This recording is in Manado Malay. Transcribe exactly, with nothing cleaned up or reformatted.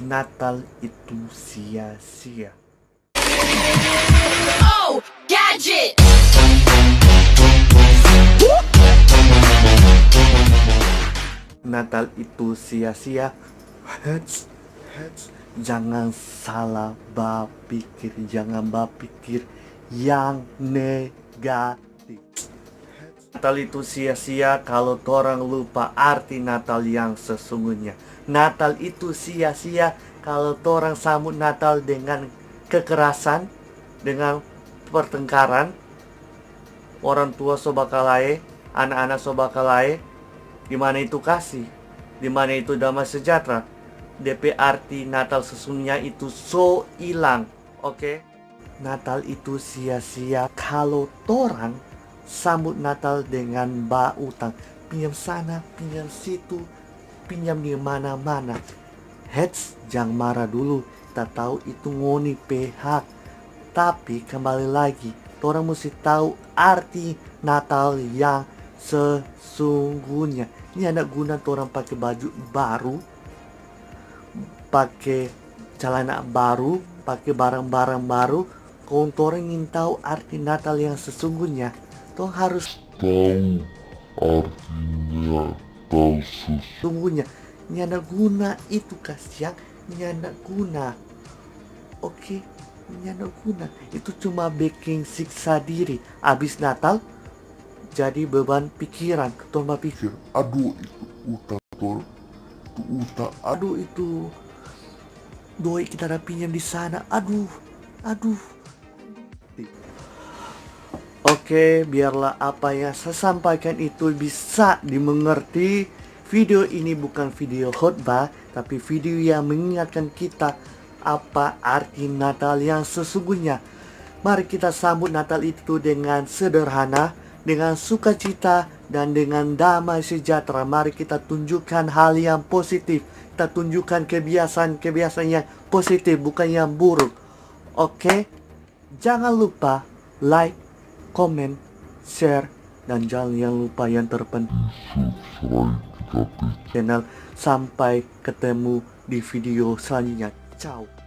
Natal itu sia-sia. Oh, gadget! Natal itu sia-sia. Hets, hets. Jangan salah bapikir, jangan bapikir yang negatif. Natal itu sia-sia kalau torang lupa arti Natal yang sesungguhnya. Natal itu sia-sia kalau torang sambut Natal dengan kekerasan, dengan pertengkaran, orang tua so bakalae, anak-anak so bakalae. Di mana itu kasih? Di mana itu damai sejahtera? De pe arti Natal sesungguhnya itu so ilang, oke? Natal itu sia-sia kalau torang sambut Natal dengan bautang, pinjam sana, pinjam situ, pinjam di mana-mana. Hets, jang mara dulu, ta tau itu ngoni pe hak. Tapi kembali lagi, torang musti tau arti Natal yang sesungguhnya. Nyanda guna torang pake baju baru, pake calana baru, pake barang-barang baru, kong torang ingin tau arti Natal yang sesungguhnya. Tong harus Tau arti Natal sesungguhnya. Sesungguhnya, nyanda guna itu kasiang, nyanda guna. Oke, nyanda guna. Itu cuma bikin siksa diri. Abis Natal, jadi beban pikiran. Tong bapikir, aduh itu utang, tong itu utang, aduh itu doi kita ada pinjam di sana, aduh, aduh. Oke, biarlah apa yang saya sampaikan itu bisa dimengerti. Video ini bukan video khotbah, tapi video yang mengingatkan kita apa arti Natal yang sesungguhnya. Mari kita sambut Natal itu dengan sederhana, dengan sukacita, dan dengan damai sejahtera. Mari kita tunjukkan hal yang positif. Kita tunjukkan kebiasaan-kebiasaan yang positif, bukan yang buruk. Oke? Jangan lupa like, comment, share, dan jangan yang lupa yang terpenting Subscribe kita pe channel. Sampai ketemu di video selanjutnya. Ciao.